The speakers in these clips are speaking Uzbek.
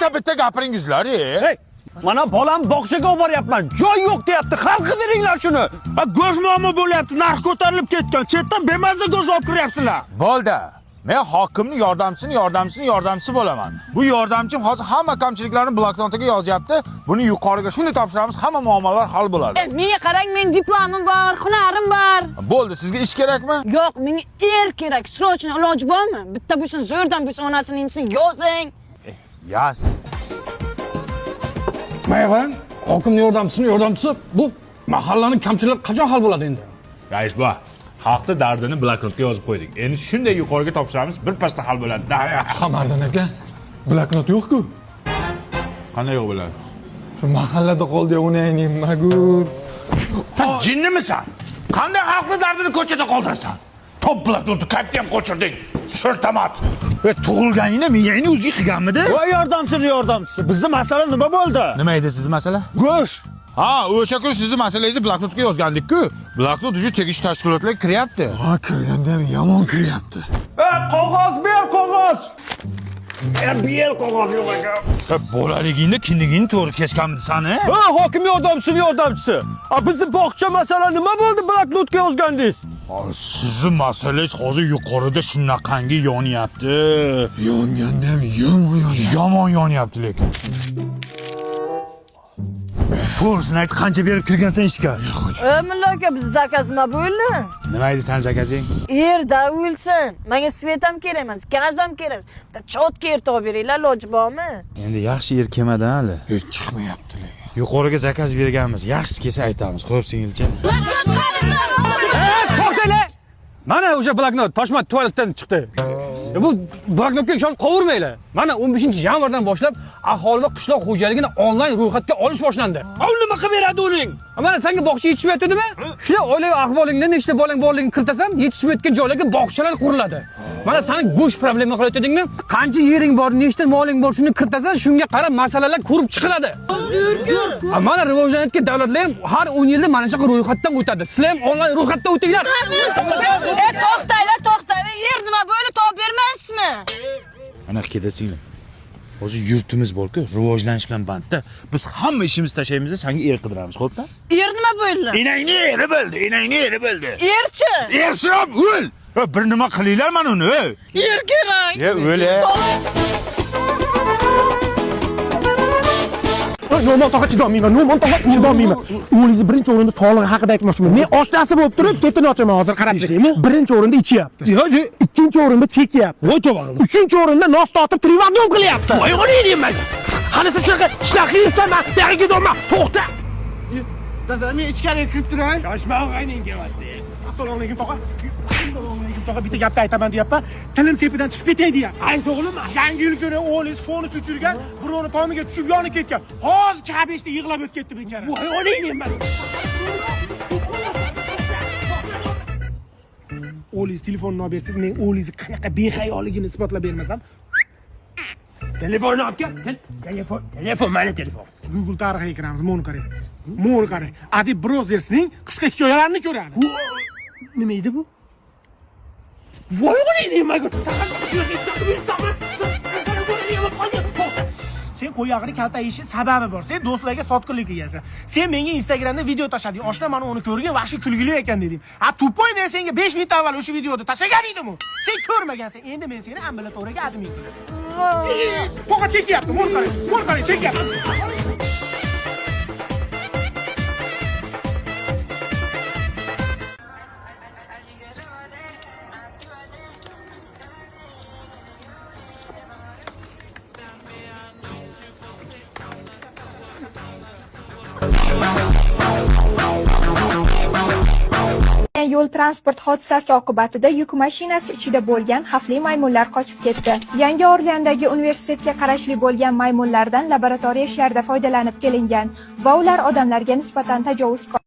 Bitta-bitta gapiringizlar, e. Hey, mana bolam bog'chaga olib boryapman. Joy yo'q deyapti. Hal qilib beringlar shuni. Ha, go'sht muammo bo'lyapti, narx ko'tarilib ketgan. Chetdan bemaza go'sht olib kiryapsizlar. Bo'ldi. Men hokimning yordamchisini yordamchisini yordamchisi bo'laman. Bu yordamchim hozir hamma kamchiliklarni bloknotiga yozyapti. Buni yuqoriga shunday topshiramiz, hamma muammolar hal bo'ladi. E, menga qarang, men diplomim bor, hunarim bor. Bo'ldi, sizga ish kerakmi? Yo'q, menga er kerak. Срочно iloji bormi? Bitta bo'lsin, zo'rdan bo'lsin, onasini emsin, yozing. Yaz. Mana qarang, hokimning yordamchisini yordamchisi bu mahallaning kamchiliklari qachon hal bo'ladi endi? Rais bu. Xalqni dardini bloknotga yozib qo'ydik. Endi shunday yuqoriga topshiramiz, bir pasda hal bo'ladi. Qamariddin aka, bloknot yo'q-ku. Qanday yo'q bo'ladi? Shu mahallada qoldi, uni ayning magur. Sen jinnimisan? Qanday xalqni dardini ko'chada qoldirasan? Top bloknotni qayerda ham qochirding? Sirtamat. E, tug'ilganingda miyangni o'zi qilganmidi? Voy yordamchini yordamchisi. Bizni masala nima bo'ldi? Nima edi sizni masala? Go'sht. Ha, o'sha kun sizni masalangizni bloknotga yozgandik-ku. Bloknot уже tegishli tashkilotlarga kiryapti. Ha, kirganda ham yomon kiryapti. Qog'oz ber, qog'oz. Ber qog'oz yo'q aka. E, bolaligingda kindigingni to'g'ri kesganmidi sani? Ha, hokim yordamchisini yordamchisi. A bizni bog'cha masala nima bo'ldi bloknotga yozgandingiz? Sizni masalangiz hozir yuqorida shunaqangi yonyapti. Yonganda ham yomon yonyapti. Yomon yonyapti lekin. To'g'risini ayt, qancha berib kirgansan ishga? E, mulla aka, biz zakaz nima bo'ldi? Nima edi san zakazing? Er da o'lsin. Menga svet ham kerak emas, gaz ham kerak emas. Bitta chotga er topib beringlar, iloji bormi? Endi yaxshi er kelmadan hali. Hech chiqmayapti lekin. Yuqoriga zakaz berganmiz. Yaxshisi kelsa aytamiz. Xo'p, singilcha. To'xtanglar! Mana o'sha bloknot toshma tualetdan chiqdi. Bu bloknotga ishonib qovurmanglar. Mana 15-yanvardan boshlab aholi va qishloq xo'jaligini onlayn ro'yxatga olish boshlandi. U nima qilib beradi uning? Mana senga bog'cha yetishmayotdimi? Shuni oilaviy ahvolingda nechta bolang borligini kiritasan, yetishmayotgan joylarga bog'chalar quriladi. Mana sani go'sht problema qilayotdingmi? Qancha yering bor, nechta moling bor, shuni kiritasan, shunga qarab masalalar ko'rib chiqiladi. Ha, mana rivojlanayotgan davlatlar ham har 10 yilda mana shunaqa ro'yxatdan o'tadi. Sizlar ham onlayn ro'yxatdan o'tinglar. E, to'xtanglar, to'xtanglar. Er nima bo'ldi, topib bermaysizmi? Ana ketadi singlim. Hozir yurtimiz bor-ku, rivojlanish bilan bandda. Biz hamma ishimizni tashlaymiz, senga er qidiramiz, xo'pmi? Er nima bo'ldi? Enangni eri bo'ldi, enangni eri bo'ldi. Erchi? Ersirab o'l. Bir nima qilinglar mana uni. Er kerak. E, o'l. No'mon tog'a chidolmayman, No'mon tog'a chidolmayman. O'g'lingizni birinchi o'rinda sog'lig'i haqida aytmoqchiman. Men oshnasi bo'lib turib, chetini ochaman hozir qarab turing. Birinchi o'rinda ichyapti. Ikkinchi o'rinda chekyapti. Voy tavba qildim. Uchinchi o'rinda nos tortib trivandom qilyapti. Voy o'layman. Hali sen shunaqa ishlar qilsan, man buyog'iga ketolman. To'xta. Dada, men ichkariga kirib turay. Shoshma og'ayning kelyapti. Assalomu alaykum tog'a. Assalomu alaykum tog'a. Bitta gapni aytaman deyapman. Tilim sepidan chiqib ketay deyapti. Ay o'g'lim, Yangi yil kuni o'g'lingiz fonus uchirgan, birovni tomiga tushib yonib ketgan. Hozir kabeshda yig'lab o'tib ketdi bechora. voy o'layman. O'g'lingiz telefonini olib bersangiz, men o'g'lingizni qanaqa behayoligini isbotlab bermasam, Telefonni olib kel. Telefon, telefon, mana telefon. Google tarixiga kiramiz. Mo'ni qarang. Mo'ni qarang. Adib Brozersning qisqa hikoyalarini ko'radi. Nima edi bu? Voy o'layman. Sen qo'yog'ini kaltayishi sababi bor. Sen do'stlarga sotqinlik qilgansan. Sen menga Instagramda video tashlading. Oshna mana uni ko'rgan, vahshiy kulgili ekan deding. Ha, tupoy men senga 5 minut avval o'sha videoni tashlagan edim-u. Sen ko'rmagansan. Endi men seni ambulatoriyaga admin qilaman. Tog'a chekyapti. Mo'ni qarang. Mo'ni qarang, chekyapti. Yo'l transport hodisasi oqibatida yuk mashinasi ichida bo'lgan xavfli maymunlar qochib ketdi. Yangi Orleandagi universitetga qarashli bo'lgan maymunlardan laboratoriya ishlarida foydalanib kelingan va ular odamlarga nisbatan tajovuzkor.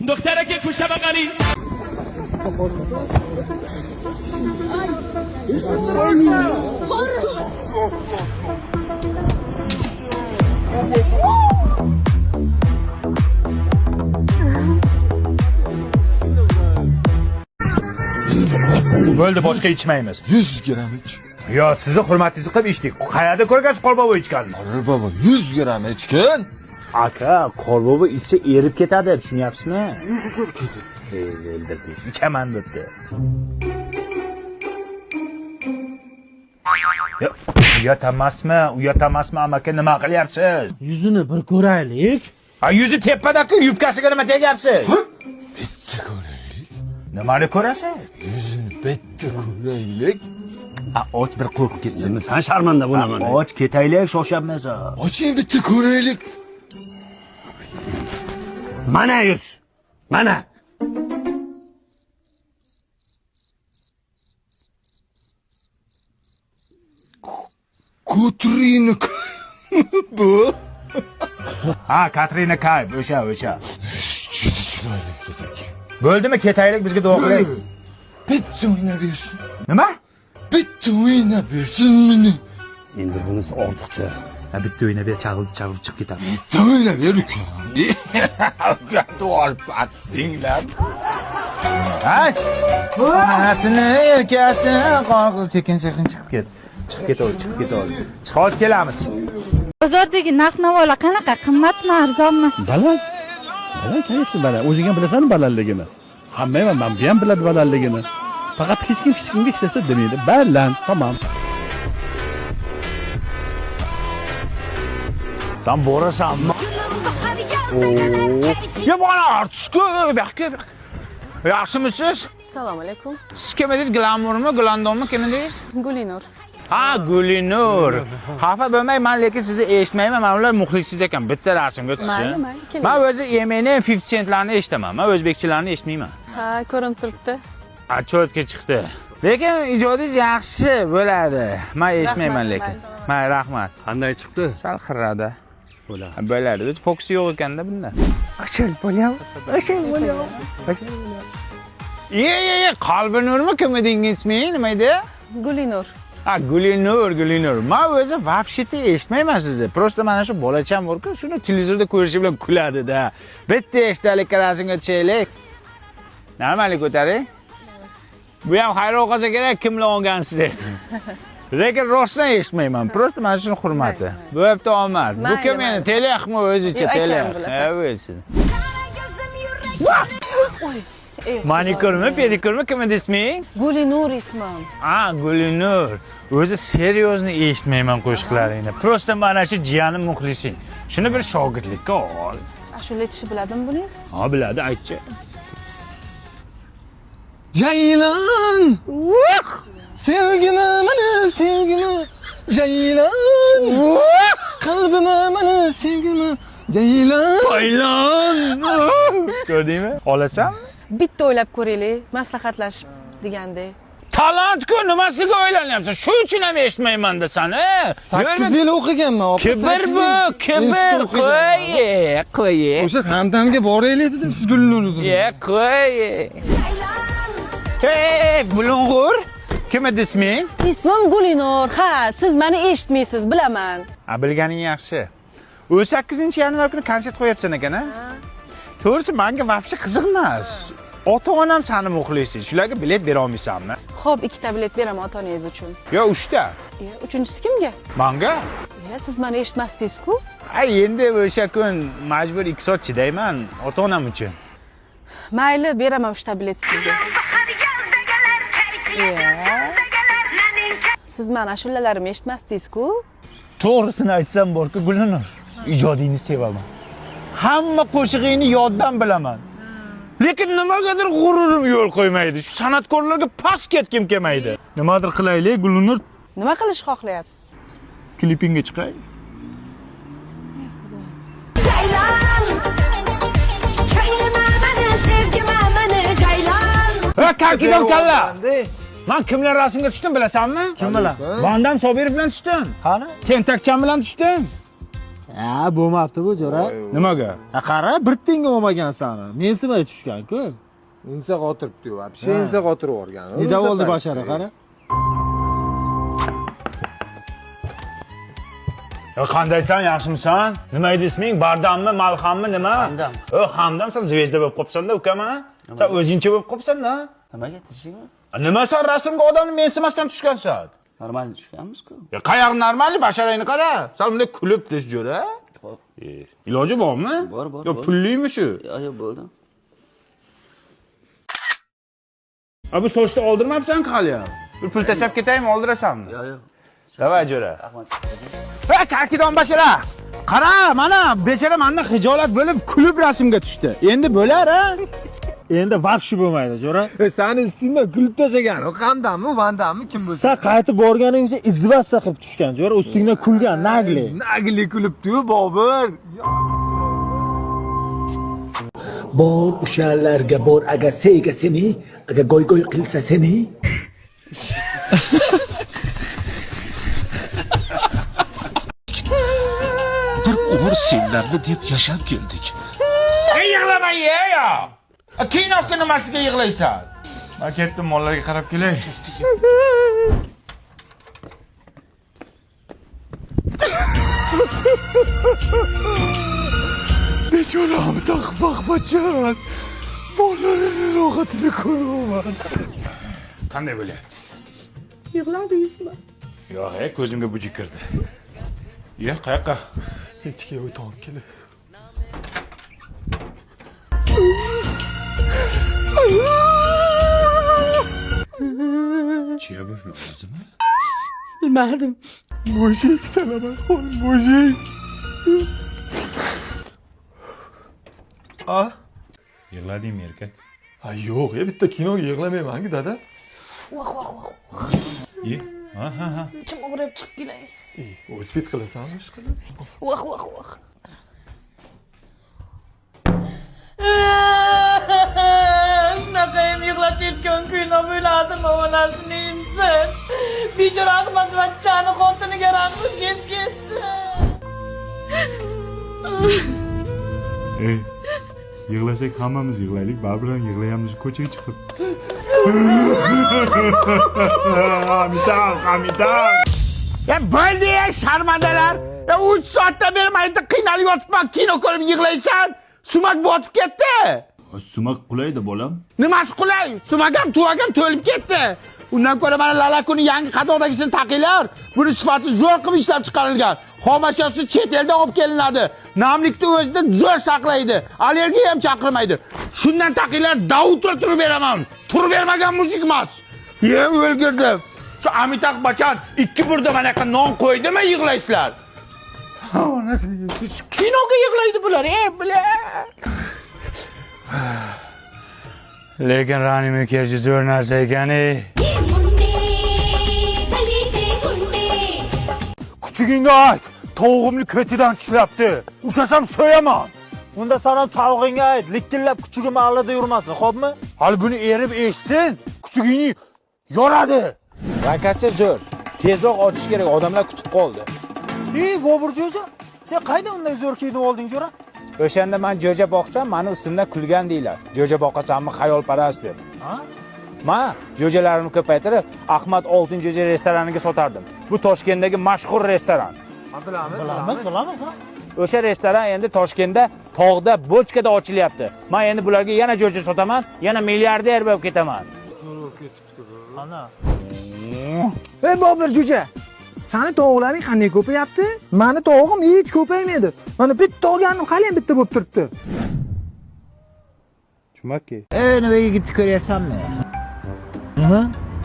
دخترک کوچه بغلی Bo'ldi, boshqa ichmaymiz. 100 gramm ich. Yo, sizni hurmatingizni qilib ichdik. Qayerda ko'rgansiz Qorbobo ichganini? Qorbobo 100 gramm ichgin. Aka, Qorbobo ichsa erib ketadi, tushunyapsizmi? O'ldirdingiz. Ichaman debdi. Uyat emasmi? Uyat emasmi amaki, nima qilyapsiz? Yuzini bir ko'raylik. Ha, yuzi tepada-ku, yubkasiga nima tegyapsiz? Bitta ko'raylik. Nimani ko'rasiz? Yuzini bitta ko'raylik. Ha, och bir qo'rqib ketsin. Sen sharmanda bo'laman. Och ketaylik, shoshyapmiz. Oching bitta ko'raylik. Mana yuz. Mana. Katrina bu. Ha, Katrina Kayf, o'sha, o'sha. Juda chiroyli qiz ekan. Bo'ldimi, ketaylik, bizga duo qiling. Bitta o'ynab bersin. Nima? Bitta o'ynab bersin meni. Endi bunisi ortiqcha. Ha, bitta o'ynab ber, chag'ilib chag'ilib chiqib ketadi. Bitta o'ynab ber ukam. Ukamni olib patsinglar. Ha? Onasini erkasi qorqib sekin-sekin chiqib ket. Chiqib ketaver, chiqib ketaver. Hozir kelamiz. Bozordagi narx-navolar qanaqa? Qimmatmi, arzonmi? Baland. Baland, конечно, baland. O'zing ham bilasan balandligini. Hamma ham, men ham biladi balandligini. Faqat hech kim hech kimga hech narsa demaydi. Baland, tamom. Sen borasanmi? Ya bana artist-ku, bu yoqqa, bu yoqqa. Yaxshimisiz? Assalomu alaykum. Siz kim edingiz? Glamurmi, Gulandonmi, kim edingiz? Gulinur. Ha, Gulinur. Xafa bo'lmang, men lekin sizni eshitmayman. Men ular muxlisingiz ekan. Bitta rasmga tushsin. Mayli, mayli, keling. Men o'zi Eminem 50 Centlarni eshitaman. Men o'zbekchilarni eshitmayman. Ha, ko'rinib turibdi. A, cho'tga chiqdi. Lekin ijodingiz yaxshi bo'ladi. Men eshitmayman lekin. Mayli, rahmat. Qanday chiqdi? Sal xirrada. Bo'ladi. Bo'ladi. O'zi fokusi yo'q ekanda bunda. Ashul bo'lyam. Ashul bo'lyam. Ye, ye, ye, Qalbinurmi kim edingiz ismi? Nima edi? Gulinur. Ha, Gulinur, Gulinur. Men o'zi вообще-то eshitmayman sizni. Просто mana shu bolacham bor-ku, shuni televizorda ko'rishi bilan kuladi-da. Bitta eshtalik rasmga tushaylik. Normali ko'taring. Bu ham hayron qolsa kerak, kimlar olgansiz deb. Lekin rostdan eshitmayman. Просто mana shuni hurmati. Bo'pti, omad. Bu kim endi? Telexmi o'zicha, telx. Ha, o'zi. Manikurmi, pedikurmi, kim edi isming? Gulinur ismim. Ha, Gulinur. O'zi seryozni eshitmayman qo'shiqlaringni. Просто mana shu jiyanim muxlising. Shuni bir shogirdlikka ol. Ashula aytishni biladimi buningiz? Ha, biladi, aytchi. Jaylan. Sevgimi mani sevgimi Jaylan. Qalbimi mani sevgimi Jaylan. Jaylan. Ko'rdingmi? Olasanmi? Bitta o'ylab ko'raylik, maslahatlashib degandek. Talant-ku, nimasiga o'ylanyapsan? Shu uchun ham eshitmayman desan, 8 yil o'qiganman, opa. Kibr bu, kibr. Qo'y, qo'y. O'sha Hamdamga boraylik dedim, siz Gulinur dedingiz. Ye, qo'y. Hey, Bulung'ur. Kim edi isming? Ismim Gulinur. Ha, siz meni eshitmaysiz, bilaman. Ha, bilganing yaxshi. 18-yanvar kuni konsert qo'yapsan ekan, a? To'g'risi, menga вообще qiziq emas. Ota-onam seni muxlisi. Shularga bilet bera olmaysanmi? Xo'p, ikkita bilet beraman ota-onangiz uchun. Yo, 3ta. Uchinchisi kimga? Menga? Siz meni eshitmasdingiz-ku. Ay, endi o'sha kun majbur 2 soat chidayman ota-onam uchun. Mayli, beraman 3 ta bilet sizga. Siz meni ashulalarimni eshitmasdingiz-ku. To'g'risini aytsam borku, Gulinur, ijodingni sevaman. Hamma qo'shig'ingni yoddan bilaman. Lekin nimagadir g'ururim yo'l qo'ymaydi. Shu san'atkorlarga past ketgim kelmaydi. Nimadir qilaylik, Gulinur. Nima qilishni xohlayapsiz? Klipingga chiqay. Ha, kalkidon kalla. Men kimlar rasmga tushdim bilasanmi? Kim bilan? Bandam Sobirov bilan tushdim. Qani? Tentakchan bilan tushdim. Ha, bo'lmabdi bu jo'ra. Nimaga? Ha, qara, bir tenga olmagan sani. Mensimay tushgan-ku. Insa qotiribdi, вообще insa qotirib yuborgan. Nida bo'ldi bashara, qara. Ya qandaysan, yaxshimisan? Nima edi isming? Bardammi, Malhammi, nima? Hamdam. O, Hamdam, sen zvezda bo'lib qolibsan-da, ukam, ha? Sen o'zingcha bo'lib qolibsan-da. Nimaga tinchlikmi? Nima sen rasmga odamni mensimasdan tushgansan? Normal tushganmiz-ku. Ya qayog'i normal, basharangni qara. Sal bunday kulib tush jo'ra. Xo'p. Iloji bormi? Bor, bor, Yo bor. pullimi shu? Yo'q, yo'q, bo'ldi. A bu sochni oldirmabsan-ku hali ham. Bir pul tashlab ketaymi, oldirasanmi? Yo'q, yo'q. Davay jo'ra. Rahmat. Va karkidon bashara. Qara, mana bechara mendan xijolat bo'lib kulib rasmga tushdi. Endi bo'lar a? Endi vapshi bo'lmaydi, jo'ra. Sani ustingdan kulib tashlagan. U qandanmi, vandanmi, kim bo'lsa? Sen qaytib borganingcha izdivassa qilib tushgan, jo'ra, ustingdan kulgan, nagli. Nagli kulibdi-yu, Bobur. Bor o'shalarga bor agar sega seni, agar goy goy qilsa seni. Bir umr senlarni deb yashab keldik. Ey yig'lama ya. Kinoga nimasiga yig'laysan? Men ketdim, mollarga qarab kelay. Bechora Amitabh Bachchan bolalarini rohatini ko'ryapman. Qanday bo'lyapti? Yig'ladingizmi? Yo'q, e, ko'zimga buji kirdi. Ye, qayoqqa? Ichki o'tib kelib. Chiya buni o'zimi? Bilmadim. Mujik Salamaxon, mujik. A? Yig'ladingmi erkak? A yo'q, ya bitta kinoga yig'lamayman-ku, dada. Voh, voh, voh. Ye. Ha, ha, ha. Ichim og'rib chiqib kelay. O'zbek qilasanmi ish qilib? Voh, voh, voh. Shunaqayam yig'latayotgan kuyni bo'ladimi onasini emsin. Bechora Ahmad vachchani xotiniga rahmi kelib ketdi. Ey, yig'lasak hammamiz yig'laylik, baribir ham yig'layamiz ko'chaga chiqib. Amitabh, Amitabh. Ya bo'ldi ya sharmandalar. Ya 3 soatdan beri men yerda qiynalib yotibman, kino ko'rib yig'laysan. Sumak botib ketdi. Sumak qulaydi bolam. Nimasi qulay? Sumak ham tuvak ham to'lib ketdi. Undan ko'ra mana Lalakuni yangi qatordagisini taqinglar. Buni sifati zo'r qilib ishlab chiqarilgan. Xomashyosi chet eldan olib kelinadi. Namlikni o'zida zo'r saqlaydi. Allergiya ham chaqirmaydi. Shundan taqinglar, davtra turib beraman. Turib bermagan mujik emas. Ye o'lgirdim. Shu Amitabh Bachchan ikki burda mana yoqqa non qo'ydimi yig'laysizlar? Onasini kinoga yig'laydi bular, ey bular. Lekin Rani Mukherjee zo'r narsa ekan, ey. Kuchugingga ayt, tovug'imni ko'tidan tishlabdi. Ushlasam so'yaman. Unda san ham tovug'ingga ayt, likillab kuchugim alida yurmasin, xo'pmi? Hali buni erib eshitsin, kuchugingni yoradi. Lokatsiya zo'r. Tezroq ochish kerak, odamlar kutib qoldi. Ey, Bobur jo'ja, sen qayda unday zo'r kiyinib olding, jo'ra? O'shanda men jo'ja boqsam, meni ustimdan kulgan deylar. Jo'ja boqasanmi, xayolparast deb. Ha? Ma jo'jalarimni ko'paytirib, Ahmad Oltin Jo'ja restoraniga sotardim. Bu Toshkentdagi mashhur restoran. Bilamiz, bilamiz, bilamiz, ha? O'sha restoran endi Toshkentda tog'da bochkada ochilyapti. Men endi bularga yana jo'ja sotaman, yana milliarder bo'lib ketaman. Ana. Ey Bobur jo'ja, sani tovuqlaring qanday ko'payapti? Mani tovug'im hech ko'paymaydi. Mana bitta olganim hali ham bitta bo'lib turibdi. Chumaki. Ey, nima yigitni ko'ryapsanmi?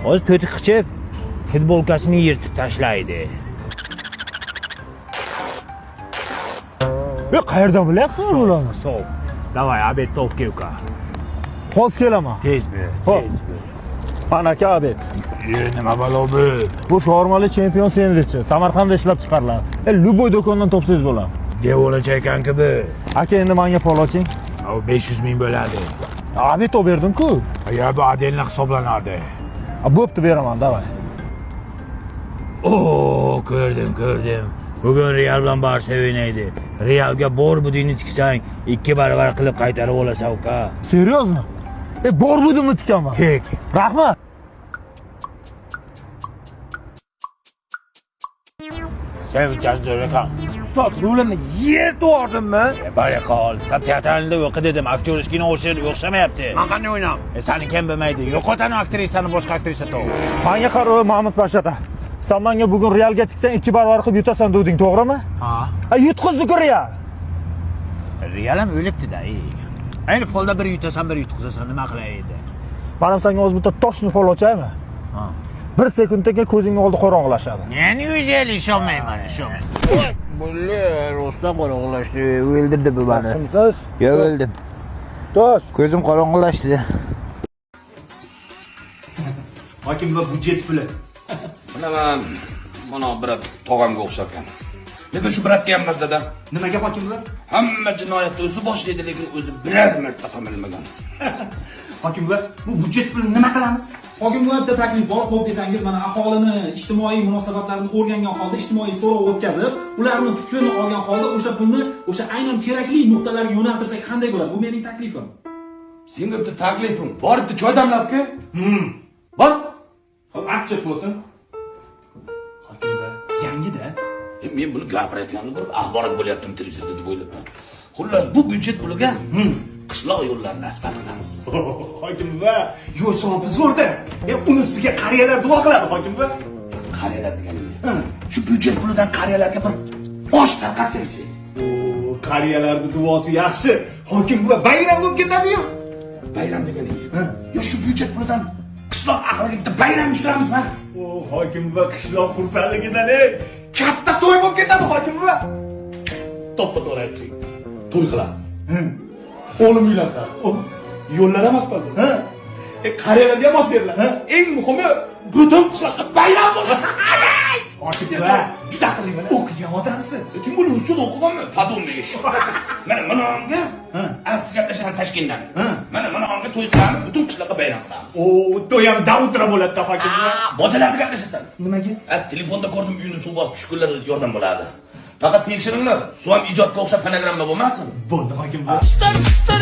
Hozir to'ti qichib, futbolkasini yirtib tashlaydi. E, qayerdan bilyapsiz bularni? Hisob. Davay, obed topib kel uka. Hozir kelaman. Tez ber, Xo'p. tez ber. Mana aka obed. Ye, nima balo bu? Bu shaurmali chempion sendvichi Samarqandda ishlab chiqariladi. E, любой do'kondan topsangiz bo'ladi. Devolacha ekan-ku bu. Aka, endi menga pol oching. U 500 ming bo'ladi. Obed olib berdim-ku. Ya bu отдельно hisoblanadi. A, bo'pti, beraman, davay. Oo, ko'rdim, ko'rdim. Bugun Real bilan Barsa o'ynaydi. Realga bor budingni tiksang, 2 barobar qilib qaytarib olasan uka. Серьезно? E, bor budimni tikaman. Tik. Rahmat. Sen bittasi zo'r ekan. Ustoz, rolimni yer tuvordimmi? Bari qol. Sen teatrda o'qi dedim. Aktyorlikni o'xshamayapti. Men qanday o'ynam? Seni kim bilmaydi. Yo'qotani aktrisani boshqa aktrisa top. Manga qara, Mahmud Pashata. Sen menga bugun Realga tiksang 2 barobar qilib yutasan deding, to'g'rimi? Ha. Ha, yutqizdi-ku Real. Real ham o'libdi-da. Endi folda bir yutasan, bir yutqizasan, nima qilay edi? Manam senga o'zi bitta toshni fol ochaymi? Ha. 1 sekunddan keyin ko'zingni oldi qorong'ilashadi. Neni ishonmayman, ishonmayman. Bulle, rostdan qorong'ilashdi, o'ldirdi bu meni. Yaxshimisiz? Yo'q, o'ldim. Ustoz, Ko'zim qorong'ilashdi. Hokim va byudjet puli. Bilaman, mana brat tog'amga o'xshar ekan. Lekin shu bratga ham emas, dada. Nimaga hokim buva? Hamma jinoyatni o'zi boshlaydi, lekin o'zi biror marta qamalmagan. Hokim buva, bu byudjet pulini nima qilamiz? Hokim buva, bitta taklif bor, xo'p desangiz, mana aholini ijtimoiy munosabatlarini o'rgangan holda ijtimoiy so'rov o'tkazib, ularning fikrini olgan holda o'sha pulni o'sha aynan kerakli nuqtalarga yo'naltirsak qanday bo'ladi? Bu mening taklifim. Senga bitta taklifim. Bor, bitta choy damlab kel. Bor. Xo'p, achchiq bo'lsin. Hokim buva, yangida. Men buni gapirayotganimda bir axborot bo'lyaptim televizorda deb o'ylabman. Xullas, bu byudjet puliga qishloq yo'llarini asfalt qilamiz. Hokim buva, yo'l sopi zo'rda. Uni ustiga qariyalar duo qiladi, hokim buva. Qariyalar deganim. Shu byudjet pulidan qariyalarga bir osh tarqatsak-chi. Qariyalarning duosi yaxshi. Hokim buva, bayram bo'lib ketadi-yu. Bayram deganing. Yo shu byudjet pulidan qishloq ahliga bitta bayram uyushtiramizmi? Hokim buva, qishloq xursandligidan katta to'y bo'lib ketadi, hokim buva. To'ppa-to'g'ri aytding. To'y qilamiz. O'g'lim uylantiramiz. Yo'llar ham asfalt bo'ladi. Qariyalarga ham osh beriladi. Eng muhimi, butun qishloqqa bayram bo'ladi. Hokim buva, juda aqlli mana. O'qigan odamsiz. Kim buni ruschada o'qiganmi? Подумаешь. Mana mana unga arabcha gaplashasan Toshkentdan. Mana mana unga to'y qilamiz, butun qishloqqa bayram qilamiz. O, to'y ham до утра bo'ladi-da, hokim buva. Bojalarni gaplashasan. Nimaga? Telefonda ko'rdim, uyini suv bosib tushkunlar yordam bo'ladi. Faqat tekshiringlar, suv ham ijodga o'xshab fonogramma bo'lmasin. Bo'ldi, hokim buva. Pistir, pistir.